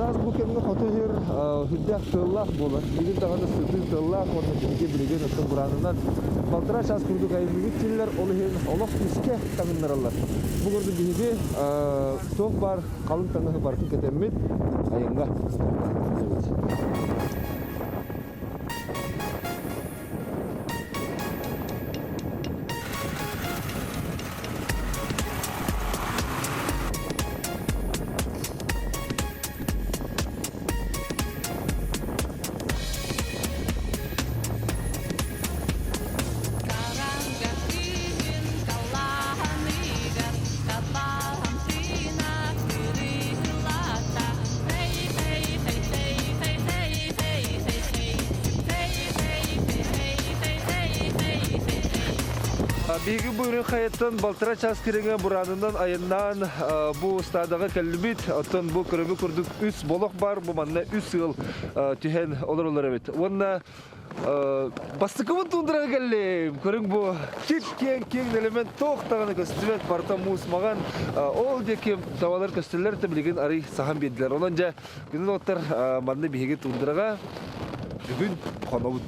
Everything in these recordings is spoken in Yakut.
Саас бу кэмҥэ хоту сир сүрдээх тыаллаах буолар. Билигин даҕаны сытыы тыаллаах уонна биһиги билигин оттон бураанынан балтараа чаас курдук айымньыбыт дииллэр, ол иһин олох күүскэ таҥыннараллар. Бу курдук биһиги туох баар халыҥ таҥаһы барытын кэтэммит айаҥҥа сылдьабыт. Биһиги бу үрүҥ хайаттан балтара час кэриҥэ бураанынан айаннаан бу ыстаадаҕа кэллибит. Оттон бу көрөбү курдук үс болох бар, бу манна үс ыал түһэн олороллор эбит. Уонна бастакыбын туундараҕа кэллим. Көрүҥ бу кип-киэҥ киэҥ нэлэмэн туох даҕаны көстүбэт, барыта муус маҕан. Ол диэки табалар көстөллөр да билигин арый саһан биэрдилэр. Онон дьэ күнүн оттор манна биһиги туундараҕа бүгүн хонобут.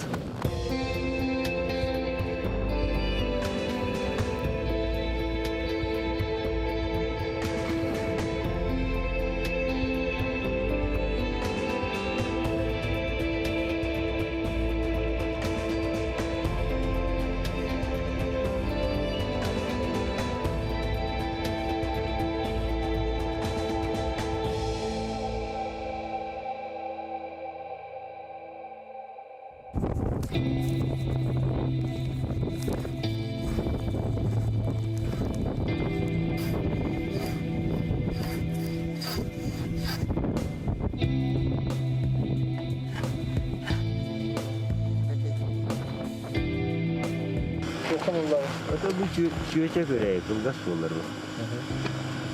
Это бу чүөчэ көрөйө кылгас буолар бу.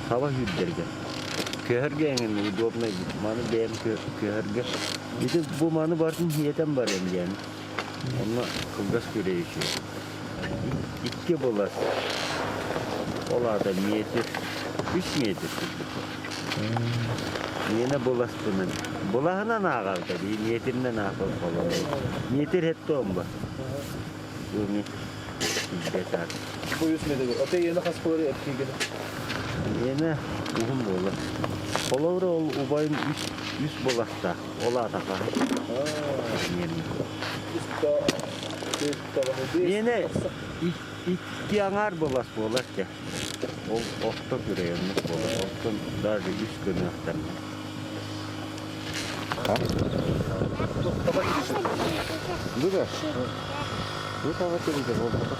Хаба сүүрдэргэ. Көһөргө эҥин удобнай маны бэйэм көһөргө. Ити бу маны барытын хиэтэн барыам диэн. Онно кылгас күрэй үчүгэй. Икки булас. Ол аата метр, үс метр курдук. Миэнэ буласпынан. Булаһынан ааҕабыта дии, метринэн аахпат холобур. Метр хетте омба. Бу саат. Бу үс метр. Ата иэнэ хас буолар эпкиигин? Иэнэ уһун буолар. Холобур ол убайым үс үс буластаах. Ол аата хаһан? Иэнэ икки аҥаар булас буолар дьэ. Ол орто күрэй оннук буолар. Оттон даже үс гыныахтан. Дуга. Бу таба телевизор болбото.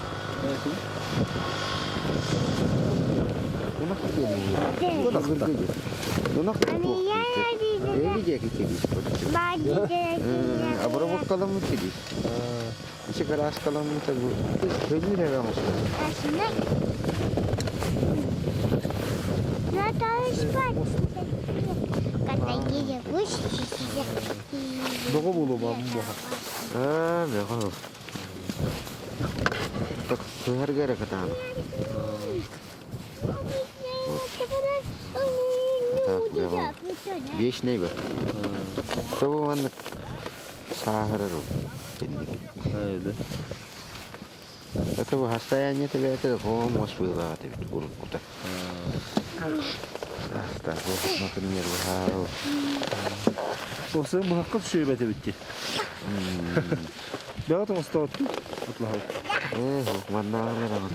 Доҕо буолуо баҕа буоха. Аа, бөҕө. Так сыһарга эрэ кытаанах. Так, бөҕө. Вечный бар. Тобу маннык сааһырар ол. Это бу состояние тебе муос быылаҕа эбит уруккута. Так, вот, например, быһаарыл. Осы быһахха түсүөбэт эбит дии. Бэҕэ тоҥостооту атлаһал. Э, маннааҕар аҕын.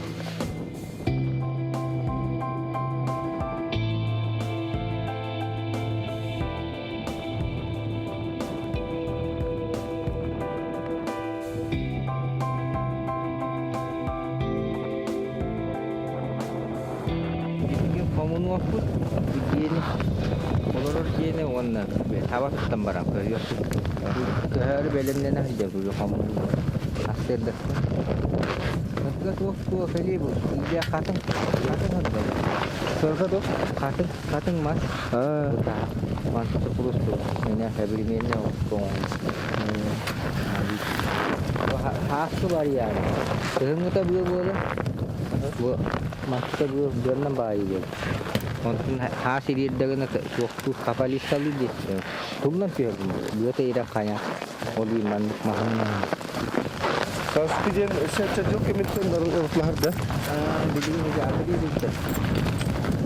Билигин хомунуохпут бу дьиэни, олорор дьиэни уонна таба туттан баран көһүөхпүт. Көһөөрү бэлэмнэнэ сылдьабыт уже хомунуу сарсыарда. Сырга туох туох кэлиэ бу илдьэ хатыҥ хатыҥ сылдьар. Сырга туох? Хатыҥ хатыҥ мас. Бытаах. Мантан курусту мене современный Хааскы барыйаары. Кыһыҥҥыта быа буолар. Бу мантыта быа быаннан баайы диэн. Онтун хаас ириэрдэгинэ туохтуур капалисталыы диэччи. Туллан түһэр быата ирэ хайа ол маннык маһын Сааскы диэн өссө дьыл кэмиттэн ырытлаһар да? Билигин уже атырыырыттар.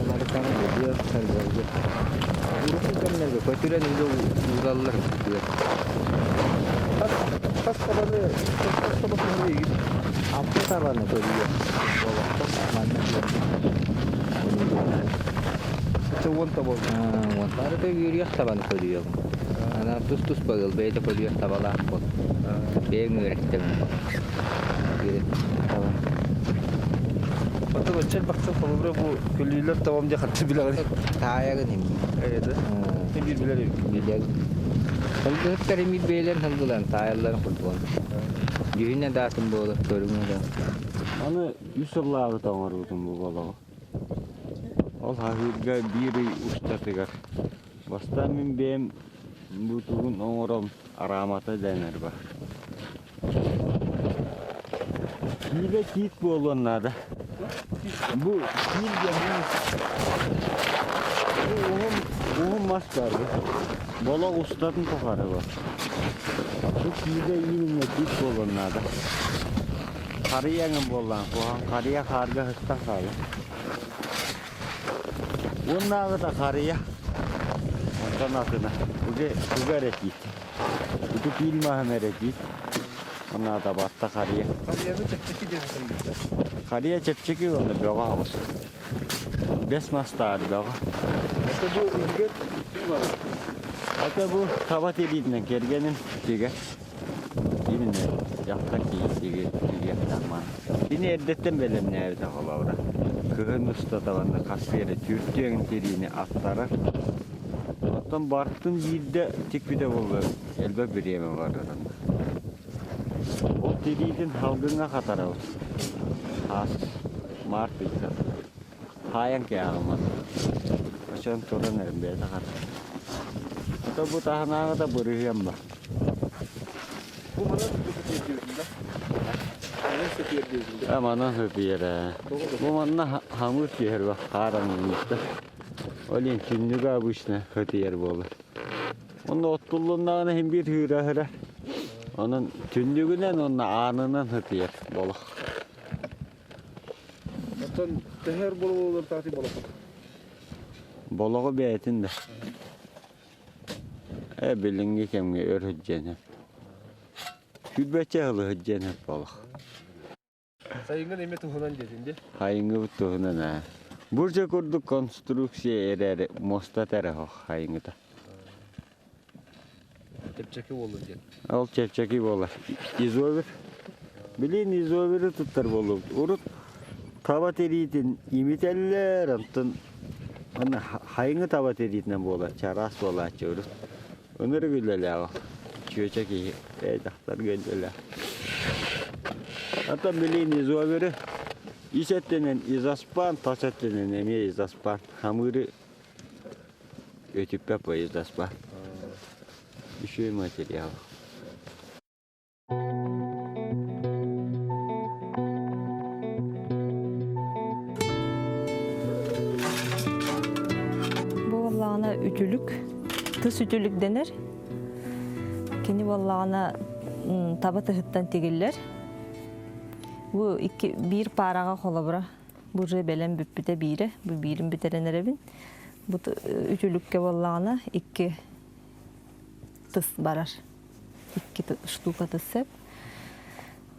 Уларытан быа саргылга. Урукку кэмнэргэ көтүрэн уже уураллар быа. Хас хас табаны хас таба туһаны игит? Алта табаны көрүө. Олохтон манна Это уон таба. Уон барыта үөрүйэх табаны көрүөм. Ана тус-туспа ыал бэйэтэ көрүөх табалаах бол. Бэйэҥ үөрэттим. Үөрэттим таба. Оттон оччо бахсан холобура бу көлүүлэр табам дьэ харчы билэҕин. Таайагын им. Это. Биир билэр эбит. Билэр. Сылгыһыттар имир бэйэлэрин сылгыларын таайалларын курдук. Дьүһүнэ да атын буолар, көрүҥэ да. Аны үс сыллааҕыта оҥорбутум бу балаҕы. Ол хаһыырга биир ый устатыгар бастаан мин бэйэм бу тугун оҥорон араамата дэнэр бар. Киилэ тиит буолуон наада. Бу киил диэн бу уһун, уһун мас баар бу. Болох устатын тухары бу. Бу киилэ иининэ тиит буолуон наада. Харыйа эҥин буоллаан куһаҕан харыйа хаарга сыстан хаалар. Уоннааҕыта харыйа. Онтон атына. Уга, уга эрэ тиит. Ити киил маһын эрэ тиит. Уоннаата батта харыйа. Харыйаны чэпчэки диэн этэллэр. Харыйа чэпчэки уонна бөҕө аҕыс. Бэс мастаар бөҕө. Это бу иһигэр Это бу таба тириитинэн кэргэним тигэ. Именно дьахтар киһи тигиэхтээх маан. Кини эрдэттэн бэлэмнээбитэ холобура. Кыһын устата уонна хас эрэ түөртүөҥ тириини аттарар. Оттон бартын биирдэ тикпитэ буоллар элбэх бириэмэ барар. Ол тириитин салгыҥҥа хатарабыт. Хаас март ыйга. Хаайан кээҕиммат. Очон туран эрим бэйэтэ хатар. Ото бу таһынааҕыта бырыһыам ба. Бу манан сытыйдыыбын да? Манан сытыйдыыбын да? А манан сытыйар ээ. Бу манна хамыыр түһэр ба хаар анньыыта. Ол иһин түннүгэ обычно сытыйар буолар. Онно оттуллуннаҕына иһин биир ыыраһыра. Онон түннүгүнэн уонна аанынан сытыйар болох. Оттон төһөр буолуолар таати болохот? Болоху бэйэтин да. Э билиҥҥи кэмҥэ өр сылдьыан сөп. Сүүрбэччэ сылы сылдьыан сөп болох. Сайыҥҥын эмиэ туһунан диэтин дии. Хайыҥҥыбыт туһунан ээ. Буржа курдук конструкция эрээри муостата эрэ суох хайыҥҥыта. Чэпчэки буоллун диэн. Ол чэпчэки буолар. Изовер. Билин изоверы туттар буоллубут. Урут таба тириитин имитэллэр, онтон аны хайыҥы таба тириитинэн буолар, чараас буолааччы урут. Ынырык үлэлээх чүөчэ киһи ээ дьахтарга үлэлээх. Ата билин изоверы ис өттүнэн изоспан, тас өттүнэн эмиэ изоспан. Хамыыры өтүппэт по изоспан. Үчүгэй материал. Бу буоллаҕына үтүлүк, тыс үтүлүк дэнэр. Кини буоллаҕына таба тыһыттан тигиллэр. Бу икки биир паараҕа холобура бу уже бэлэм бүппүтэ биирэ, бу биирин бүтэрэн эрэбин. Бу үтүлүккэ буоллаҕына икки тыс барар. Икки штука сөп.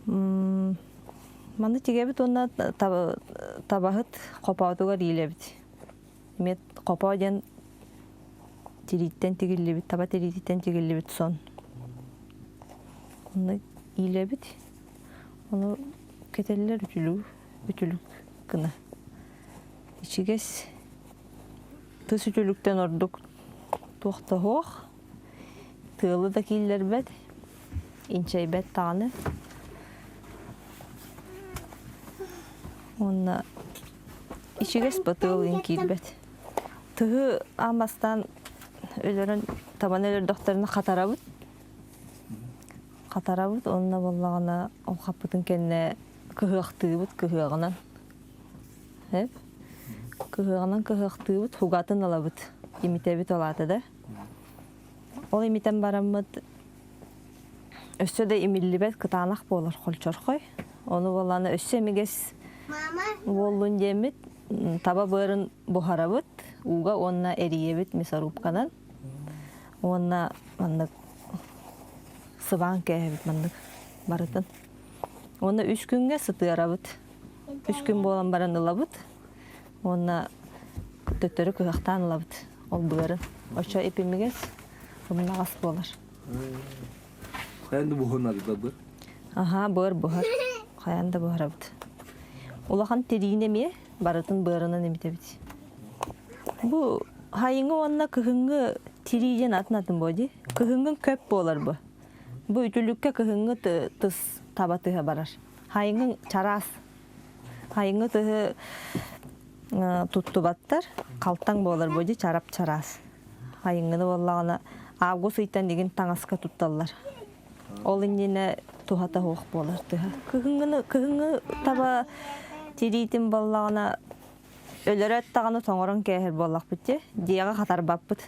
Маны тигэбит уонна табаһыт хопоотугар иилэбит. Эмиэ хопоо диэн тирииттэн тигиллибит, таба тириититтэн тигиллибит сон. Онно иилэбит. Ону кэтэллэр үтүлүк, үтүлүк гына. Ичигэс тыс үтүлүктэн ордук туох да суох. Тыалы да киллэрбэт, инчэйбэт даҕаны. Уонна ичигэс ба тыал иһин киирбэт. Тыһы аан бастаан өлөрөн табаны өлөрдөхтөрүнэ хатарабыт. Хатарабыт уонна буоллаҕына ол хаппытын кэннэ кыһыахтыыбыт кыһыаҕынан. Эп. Кыһыаҕынан кыһыахтыыбыт, хугатын ылабыт, имитэбит ол аата да. Ол имитэн бараммыт өссө да имиллибэт кытаанах буолар холчорхой. Ону буоллаҕына өссө имигэс буоллун диэммит таба быарын буһарабыт ууга уонна эрийэбит мясорубканан. Уонна маннык сыбаан кээһэбит маннык барытын. Уонна үс күҥҥэ сытыарабыт. Үс күн буолан баран ылабыт. Уонна төттөрү кыһахтаан ылабыт ол быарын. Оччо ипимигэс ымнаҕас буолар. Хайан да буһунар да быр? Аха, быар буһар. Хайан да буһарабыт. Улахан тириини эмиэ барытын быарынан имитэбит. Бу хайыҥы уонна кыһыҥҥы тирии диэн атын атын буо дии. Кыһыҥҥын көп буолар бу. Бу үтүлүккэ кыһыҥҥы тыс таба тыһа барар. Хайыҥын чараас. Хайыҥҥы тыһы туттубаттар. Халтаҥ буолар бу дии чарап чараас. Хайыҥҥыны буоллаҕына август ыйтан игин таҥаска тутталлар. Ол иннинэ туһата суох буолар тыһа. Кыһыҥҥыны кыһыҥҥы таба тириитин буоллаҕына өлөрөөт даҕаны тоҥорон кээһэр буоллахпыт дии. Дьиэҕэ хатарбаппыт.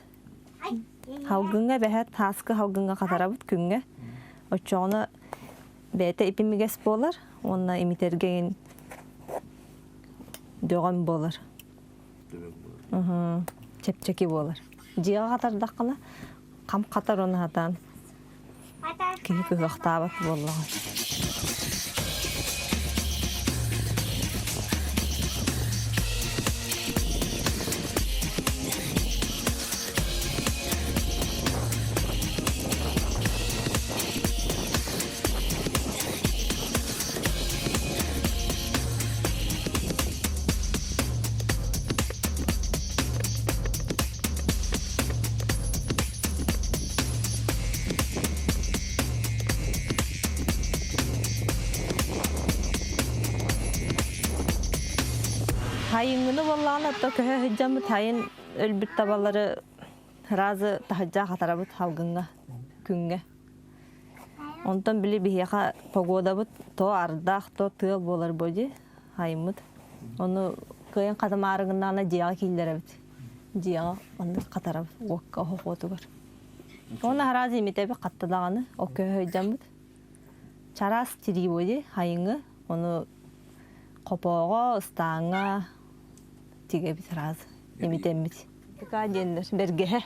Халгыҥҥа эбэһээт сааскы халгыҥҥа хатарабыт күҥҥэ. Оччоҕуна бэйэтэ ипимигэс буолар уонна имитэргэ иҥин дөҕөм буолар. Чэпчэки буолар. Дьиэҕэ хатардаххына хам хатар уонна сатаан киһи кыһыахтаабат буоллаҕа. Хайыҥҥыны буоллаҕына то көһө сылдьаммыт хайын өлбүт табалары сразу таһырдьа хатарабыт салгыҥҥа күҥҥэ. Онтон били биһиэхэ погодабыт то ардах, то тыал буолар бу дии хайыммыт. Ону кыайан хатымаары гыннаҕына дьиэҕэ киллэрэбит. Дьиэҕэ оннук хатарабыт уокка оһох уотугар. Уонна араас имитэбит хатта даҕаны ол көһө сылдьаммыт. Чараас тирии буо дии хайыҥы ону хопооҕо, ыстааҥҥа тигэбит сразу имитэммит. Тыкаа диэннэр бэргэһэ.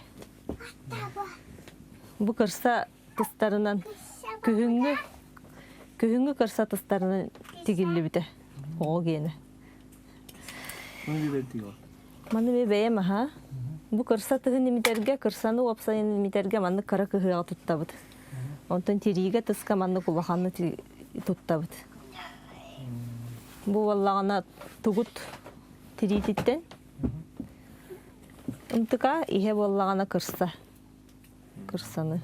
Бу кырса тыстарынан күһүҥҥү күһүҥҥү кырса тыстарынан тигиллибитэ оҕо гиэнэ. Маны ми бэйэм аха. Бу кырса тыһын имитэргэ, кырсаны уопсайын имитэргэ маннык кыра кыһыаҕа туттабыт. Онтон тириигэ тыска маннык улаханны туттабыт. Бу буоллаҕына тугут тириититтэн Ынтыка иһэ буоллаҕына кырса. Кырсаны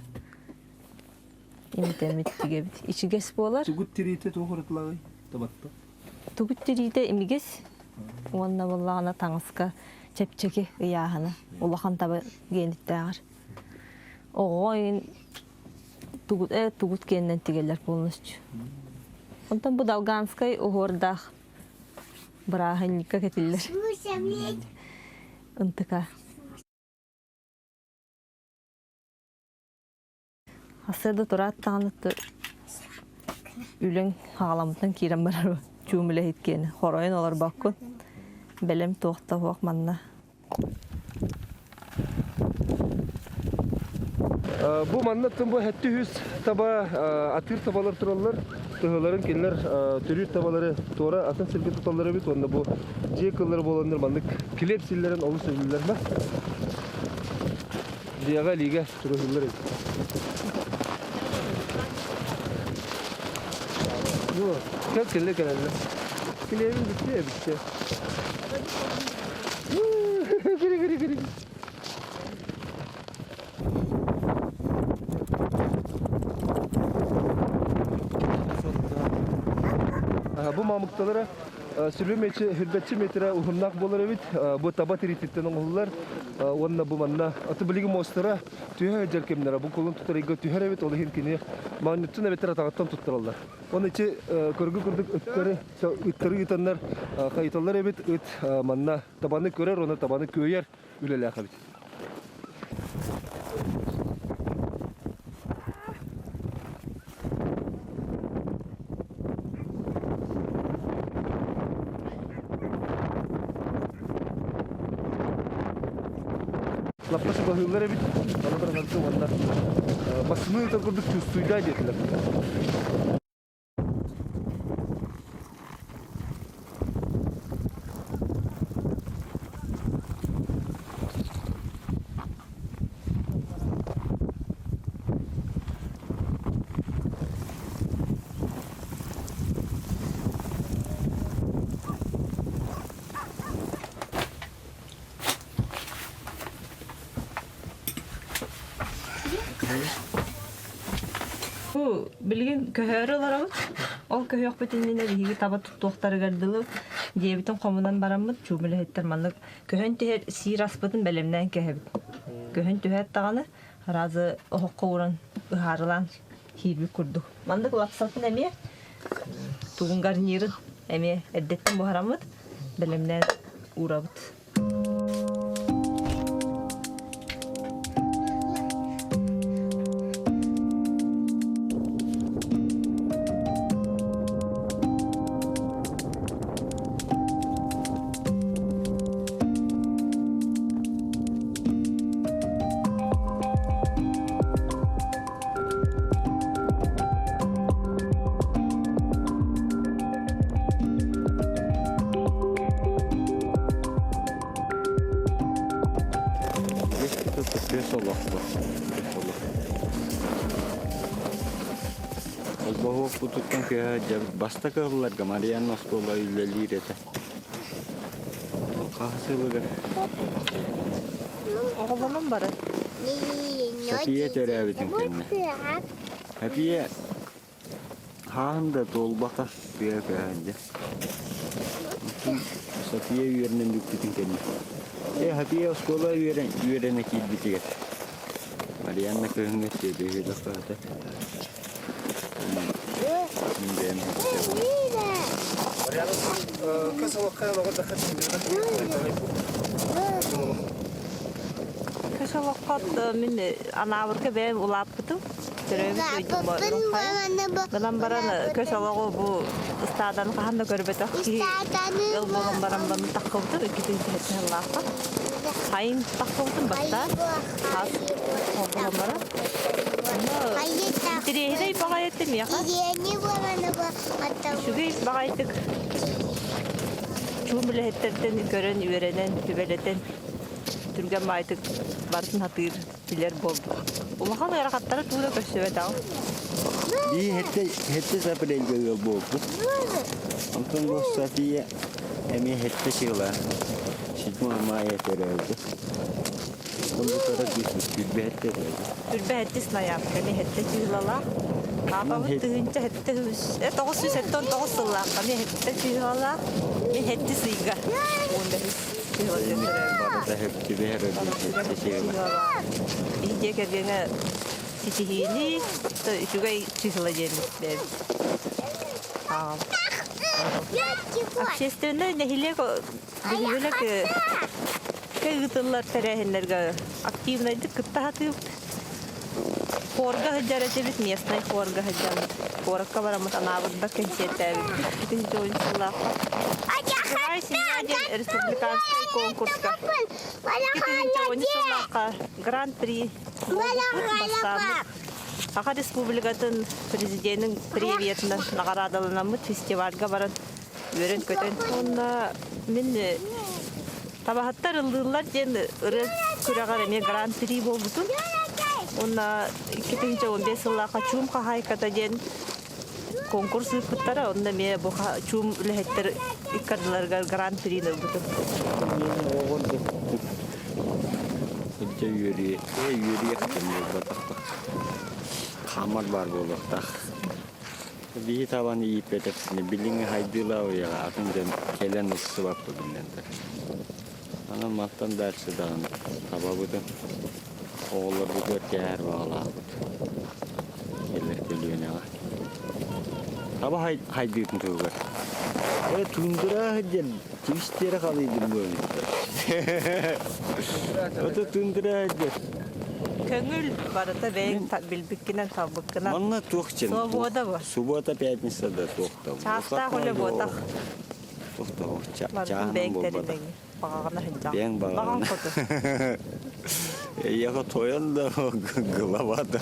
имитэммит тигэбит. Ичигэс буолар. Тугут тириитэ туох уратылааҕый? Табатта. Тугут тириитэ имигэс уонна буоллаҕына таҥаска чэпчэки ыйааһына. Улахан таба гиэниттээҕэр. Оҕоҕо иһин тугут, тугут киэнинэн тигэллэр полностью. Онтон бу Долганскай уһуордаах бырааһынньыкка кэтиллэр. Ынтыка. Сарсыарда тураат даҕаны үлэҥ хаҕаламмытынан киирэн барар чуум үлэһит киэнэ. Хоройон олорбоккун. Бэлэм туох да суох манна. Бу манна бу хэттэ үс таба атыыр табалар тураллар. Тыһыларын кинилэр төрүүр табалары туора атын сиргэ туталлар эбит уонна бу дьиэ кыллара буоланнар маннык килиэп силлэрин олус сөбүлүүллэр ма. Дьиэҕэ илиигэ чугаһыыллар эбит. Кэл кэллэ кэлэллэр. Килиэбин бүттэ бүттэ. Кири кири кири. Бу мамыкталара Сүрбэччи метрэ уһуннаах буолар эбит. Бу таба тириититтэн оҥоһуллар. Уонна бу манна аты билигин муостара түһэ сылдьар кэмнэрэ. Бу кулун тутарыйга түһэр эбит, ол иһин кини маанньыттан эбэтэр атаҕыттан туттараллар. Оны ити көргү курдук ыттары ыттары ыытаннар хайыталлар эбит. Ыт манна табаны көрөр, уонна табаны күөйэр үлэлээх эбит. Лаппа сыбаһыыллар эбит, аны баранарга уонна массыына ыытар курдук чувствуйда диэтилэр. Бу билигин көһөөрү олоробут. Ол көһүөхпүт иннинэ биһиги таба туттуохтарыгар дылы дьиэбитин хомунан бараммыт чуум үлэһиттэр маннык көһөн түһэр сиир аспытын бэлэмнээн кэһэбит. Көһөн түһээт даҕаны разы оһоххо ууран ыһаарылаан киирбит курдук. Маннык лапсатын эмиэ тугун гарнирын эмиэ эрдэттэн буһараммыт бэлэмнээн уурабыт. Көс олохто. Көс олох. Холбоһуохпутуттан көһө бастакы ылларга Марианна оскуола үлэлиир этэ. Хаһыс сылыгар? Оҕолонон барар. София төрөөбүтүн кэннэ. София хаһан да туолбата тыа көһөн София үөрэнэн бүппүтүн кэннэ. Э, София оскуола үөрэн үөрэнэ киирбитигэр. Марианна кыһыҥҥы сиэбиһи дохтоото. Мин бэйэм Көс олоххо мин Анаабырга бэйэм улааппытым. Төрөөбүт дойдум Гынан баран көс олоҕу бу ыстааданы хаһан да көрбөтөх киһи ыал буолан баран баны таххыбытым иккитин түһэттэһэллаахха. Хайын таххыбытым бастаан хас холбоһон баран Интэриэһинэй баҕайы миэхэ. Үчүгэй баҕайытык чуум үлэһиттэртэн көрөн, үөрэнэн, сүбэлэтэн түргэн баҕайытык барытын сатыыр, билэр буолбут. Улахан ыарахаттары туу да көрсүбэтэҕим. Бии хэттэ апрельга ыал буолбут. Онтон бу София эмиэ хэттэ сыла 7 мая төрөөбүт. Түрбэһэттис ноябрь хэттэ чыылалаах. Папабыт тыһыынча хэттэ 979 сыллаахха ми хэттэ чыылалаах. Ми хэттис ыйга 15 чыылалаах. Иһдиэ кэргэҥэ ситиһиини үчүгэй чыыла диэн бэйэбит. Общественнай нэһилиэк Бөһүөлэк ыытыллар тэрээһиннэргэ активнайдык кытта сатыыбыт. Хорга сылдьар этибит, местнай хорга сылдьаммыт. Куоракка бараммыт анаабырдар кэнсиэртээбиппит. Бүтүн дьон сыллаахха. Живая семья диэн республиканскай конкурска 2010 сыллаахха Гран-при буолбуппут, бастааммыт. Саха Республикатын президенин премиятынан наҕараадаланаммыт фестивальга баран үөрэн-көтөн. Уонна мин табаһыттар ыллыыллар диэн ырыа күрэҕэр эмиэ гран-при буолбутум. Уонна 2015 сыллаахха Чуум хаһаайката диэн конкурс ыыппыттара. Онно эмиэ бу чуум үлэһиттэр икки ардыларыгар гран-прини ылбытым. Илдьэ үөрүйэ, үөрүйэх кэмҥэ буолбатах. Хаамар баар буолуохтаах. Биһи табаны ииппэтэхпитинэ билиҥҥи хайдыылаах үйэҕэ атын дьон кэлэн ылсыбаппыт биллэн турар. Онон мантан дальше даҕаны табабытын оҕолорбутугар кээһэр баҕалаахпыт. Кэлэр көлүөнэҕэ. Таба хайдыытын туһугар. Э тундра диэн тибистиэрэ халыйдым буолбуттар. Ото тундра диэн. Көҥүл барыта бэйэҥ билбиккинэн талбыккынан. Манна туох диэн? Свобода бу. Суббота, пятница да туох да. Чаастаах үлэ буотах. Туох да Барытын бэйэҥ тэринэҥ. Баҕаҕына сылдьаҕын. Бэйэҥ Баҕаҥ баҕаҕына. хоту. Эйиэхэ тойон да глава да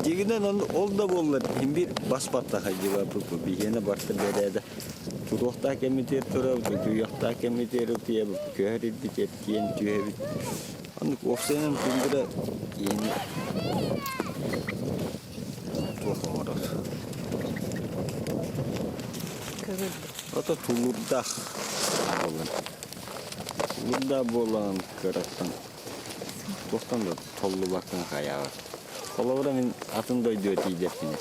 Дьиҥинэн ол да буоллар иһин биир бас баттаха дьыбаппыт биһиэнэ барыта бэрээдэ туруохтаах кэмитиэр турабыт утуйуохтаах кэмитиэр утуйабыт көһөр ирбит эркиэн түһэбит оннук уопсайынан тундра киһини туох оҥорор Көҥүл. Ото тулуурдаах буолан тулуурдаах буолан кыраттан туохтан да толлубаккын хайаабат. Холобура мин атын дойдуга тиийдэхпинэ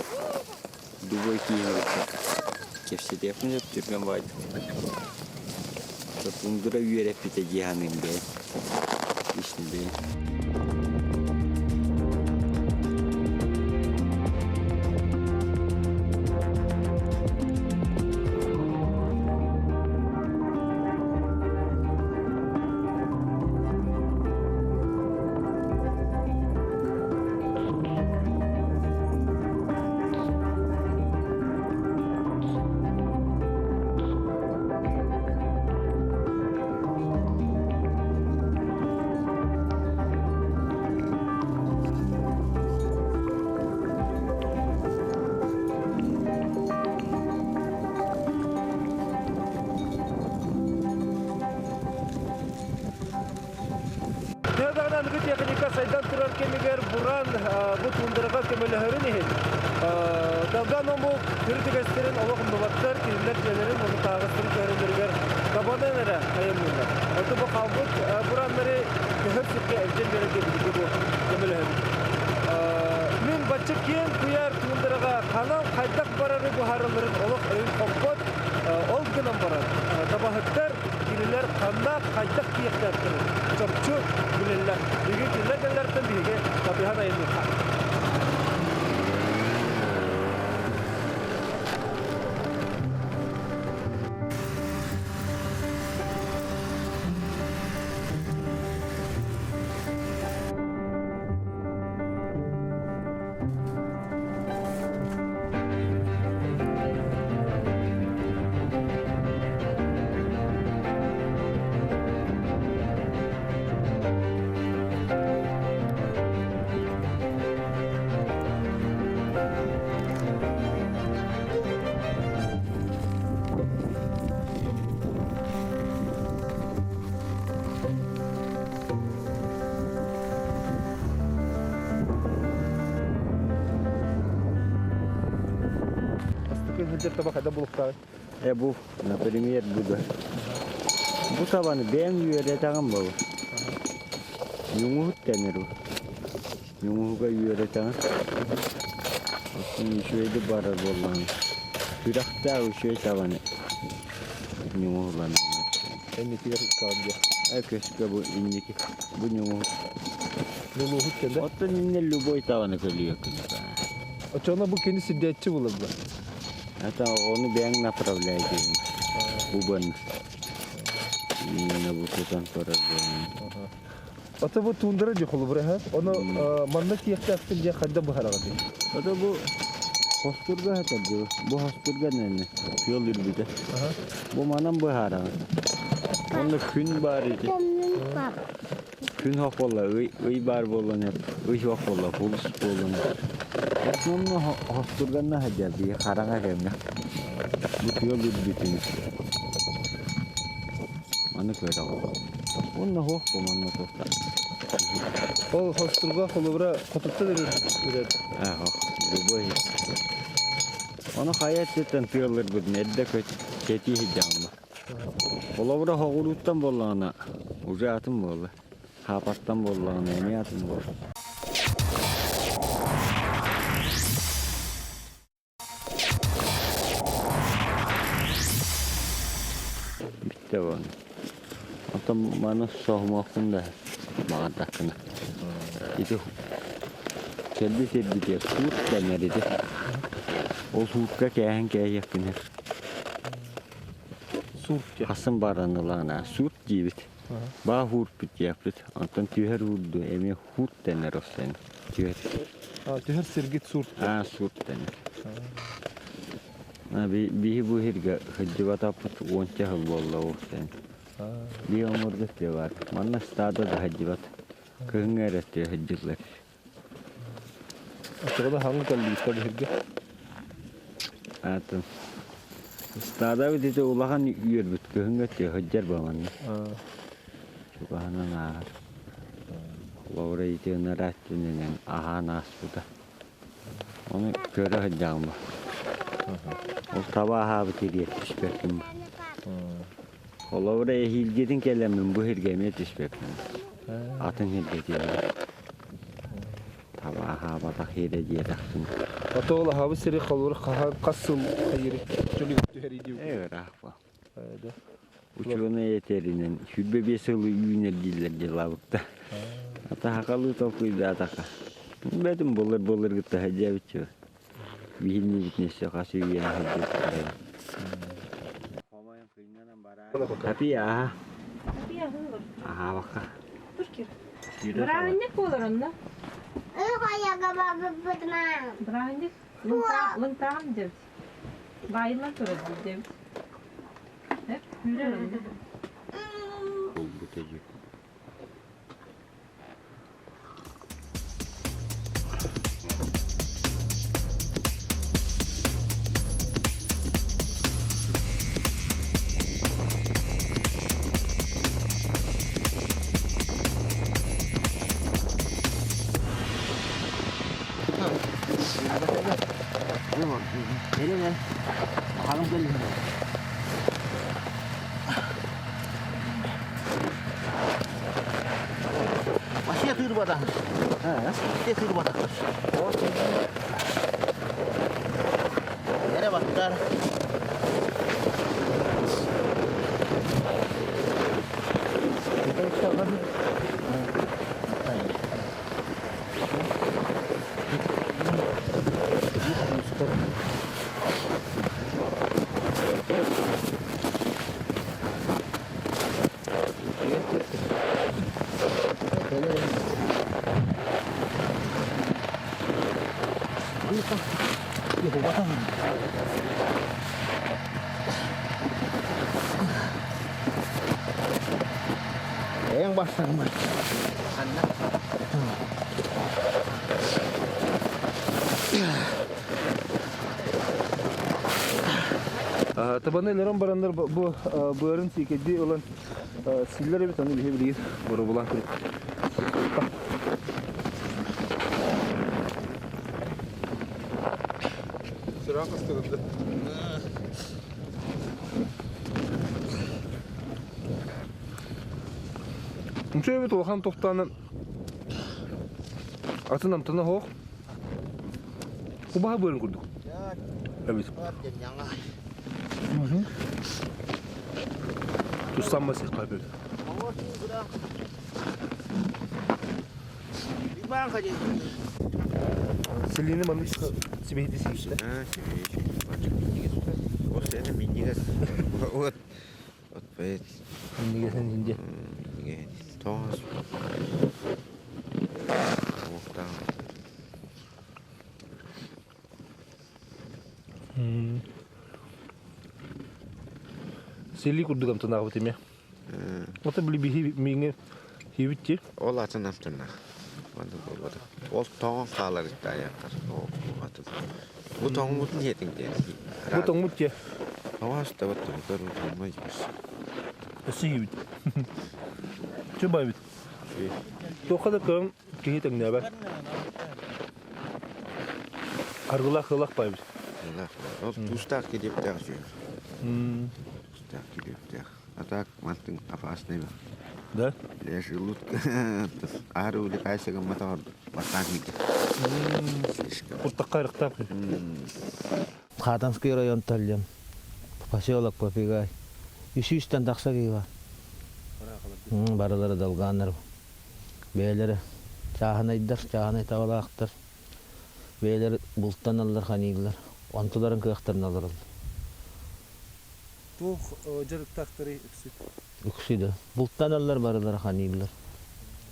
любой киһини кытта кэпсэтиэхпин сөп түргэн баҕайытык. Тундра үөрэппитэ дии саныым бэйэм. Лично бэйэм. Төһө даҕаны аныгы техника сайдан турар кэмигэр Буран бу туундараҕа көмөлөһөрүн иһин Долган омук төрүт үгэстэрин олох умнубаттар, кинилэр дьиэлэрин уонутааҕыстарын көһөрөллөрүгэр табанан эрэ айанныыллар. Оттон бу хаалбыт бураннары көһөр сиргэ илдьэн биэрэргэ биһиги бу көмөлөһөбүт. Мин бачча киэҥ куйаар туундараҕа ханан хайдах барары быһааралларын олох өйүм хоппот. Ол гынан баран табаһыттар кинилэр ханна хайдах тиийиэхтээхтэрин чопчу билэллэр. Биһиги кинилэр кэллэриттэн биһиги батыһан айанныахха. Бастакы сылдьар таба хайда булуктаҕый? Э бу, например, буду. Бу табаны бэйэм үөрэтэҕим буолар. Ньуҥуһут дэнэр бу. Ньуҥуһуга үөрэтэҕин. Оттон үчүгэйдик барар буоллаҕына. Сүрэхтээх үчүгэй табаны ньуҥуһуланар. Инникигэр ыккаҕын диэ. Э көскө бу инники. Бу ньуҥуһут. Ньулууһут кэллэ. Оттон иннэ любой табаны көлүйэккин. Оччоҕуна бу кини сирдээччи буолар дуо? Это ону бэйэҥ направляй диэн. Бу Именно бу тутан турар буолан. Ата бу туундара дии холобура һэ. Ону манна тиэхтээхпин диэн хайда быһараҕытый? Ата бу хостурга хатар дуу. Бу хостурга нэнэ тыал үрбүтэ. Бу манан быһаараҕын. Онно күн баар ити. Күн суох буолла, ый, ый баар буолан ый суох буолла, пулс буолан. Основно хостурганна сылдьар дии, хараҥа кэмҥэ. Бу тыал үрбүтүн. Маны көрөҕүн. Уонна суох бу манна туохта. Ол хостурга холобура хотуттан үрэр. Аа, любой. Ону хайа өттүттэн тыаллырбытын эрдэ көт кэтии сылдьаҕын ба. Холобура хоҕурууттан буоллаҕына уже атын буолла. Хаапаттан буоллаҕына эмиэ атын буолла. Бүттэ буолла. Оттон маны соһумуохпун да баҕардахпына. Ити кэлбит сирбитигэр суут дэнэр ити. Ол суутка кээһэн кээһиэхпин Суут диэн. Хасын баран ылаана суут диибит. Баа хуурпут диэхпит. Онтон түһэр уурду эмиэ хуурт дэнэр осен. Түһэр. Түһэр сиргит суурт. Аа суурт дэнэр. Биһи бу сиргэ сылдьыбатахпыт уонча сыл буолла уопсайан. Биир омурга тыа баар. Манна ыстаада да сылдьыбат. Кыһыҥҥы эрэ тыа сылдьыллар. Оччоҕо хаҥҥы кэллигиттэр биһиргэ? Атын. Ыстаадабыт ити улахан үөрбүт кыһыҥҥы тыа сылдьар ба манна. Чугаһынан ааһар. Холобура ити ынараа өттүнэн аһаан ааспыта. Ону көрө сылдьаҕым ба. Ол таба аһаабыт ириэр түспэппин ба. Холобура эһиилгитин кэлэммин бу сиргэ эмиэ түспэппин. Атын сиргэ тиийэбин. Таба аһаабатах сирэ диэтэхпин. Ото ол аһаабыт сири холобура хас сыл хайыыры чөлүгэр түһэрии диэбит. Ээ ыраах ба. Учуонай этэринэн 25 сылы үүнэр дииллэр дьылаабыкта. Ата хакалыы толкуйдаатаха. Бэтим былыр былыргытта сылдьабытчы. Биһиннибит нөссө хас үйээн сылдьыбыттар. Хапи аха. Аха бакка. Бырааһынньык буолар онно. Бырааһынньык лыҥтааҕым дьэбит. Баайыллан турар дьэбит. Буолбута дии. Табаны өлөрөн бараннар бу быарын сиикэйдии ылан силлэр эбит, аны биһи билигин боробулаан көрүк. Sıra kıstırıldı. Үчүгэй эбит улахан тохтааны атын амтана суох. Убаһа быарын курдук. Эбит. Тустамма сихха эбит. Селини маннык сибиһити сииштэ. Минньигэс. Вот. Вот поэт. Минньигэсин инде. Тоҕус. Уохтаах. Силии курдук амтанаабыт эмиэ. Ото били биһи мииҥи хиибит ти. Ол атын амтаннаах. Маннык буолбата. Ол тоҥон хаалар итаайахтар. Атын. Бу тоҥмутун диэтиҥ диэн. Бу тоҥмут дьиэ. Тоҥос да вот тоҥтор тоҥмой Өссө хиибит. Чубайбыт. Туохха да көрөн киһи тэҥнээбэт. Аргылаах ылах байбыт. Ол туустаах килиэптээх үчүгэй. Туустаах килиэптээх. А так мантыҥ опасный Да? Для желудка аһары увлекайся гымматаҕар бастаан киирдэ. Слишком. Куртахха арыктаах. Хатанский район Таллин. Поселок Попигай. Үсүүстэн тахса киһи бар. Барылары долгааннар. Бэйэлэрэ чааһынайдар, чааһынай табалаахтар. Бэйэлэрэ бултаналлар, ханыыллар. Онтуларын кыахтарын олороллор. Туох дьарыктаахтарый үксүт? Үксү да. Бултаналлар барылара ханыыллар.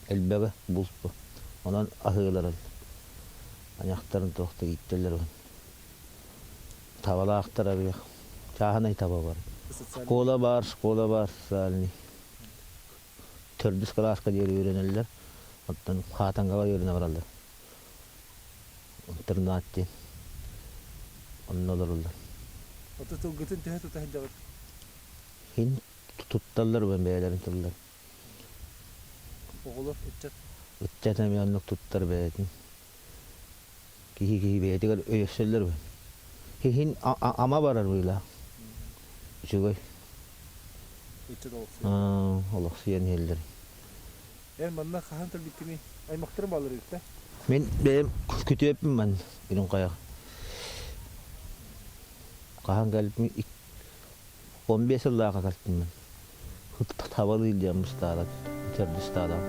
Элбэҕи булт бу. Онон аһыыларын, айахтарын туох да ииттэллэр. Табалаахтар аҕыйах. Чааһынай таба бар. Школа бар, школа бар социальный. Төрдүс кылааска диэри үөрэнэллэр. Оттон Хаатангаҕа үөрэнэ бараллар. Интернат диэн. Онно олороллор. Ото тылгытын төһө тута сылдьаҕыт? Хин тутталлар бу бэйэлэрин тылларын. Оҕолор, ыччат? Ыччат эмиэ оннук туттар бэйэтин. Киһи-киһи бэйэтигэр өйөсөллөр үһү. Иһин ама барар быылаах. Үчүгэй. Ыччат олохсуйан. Олохсуйан иһэллэр. Эн манна хаһан кэлбиккиний? Аймахтарым бааллар эбит да? Мин бэйэм күтүөппүн манна Үрүҥ Хайаҕа. Хаһан кэлбиппин 15 сыллааҕа кэлтим мин. Табалыыр диэн ыстаада, төрдүс ыстаадам.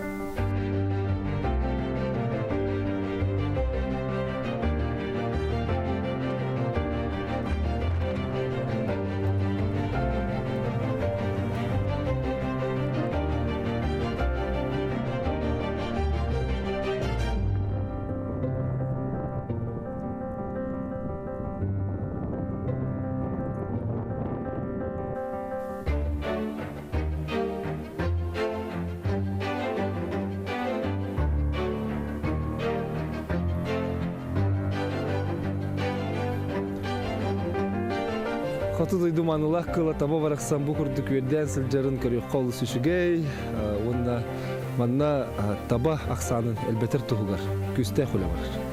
Хоту дойду маанылаах кыыла таба барахсан бу курдук үөрдээн сылдьарын көрүөххэ олус үчүгэй уонна манна таба ахсаанын элбэтэр туһугар күүстээх үлэ барар.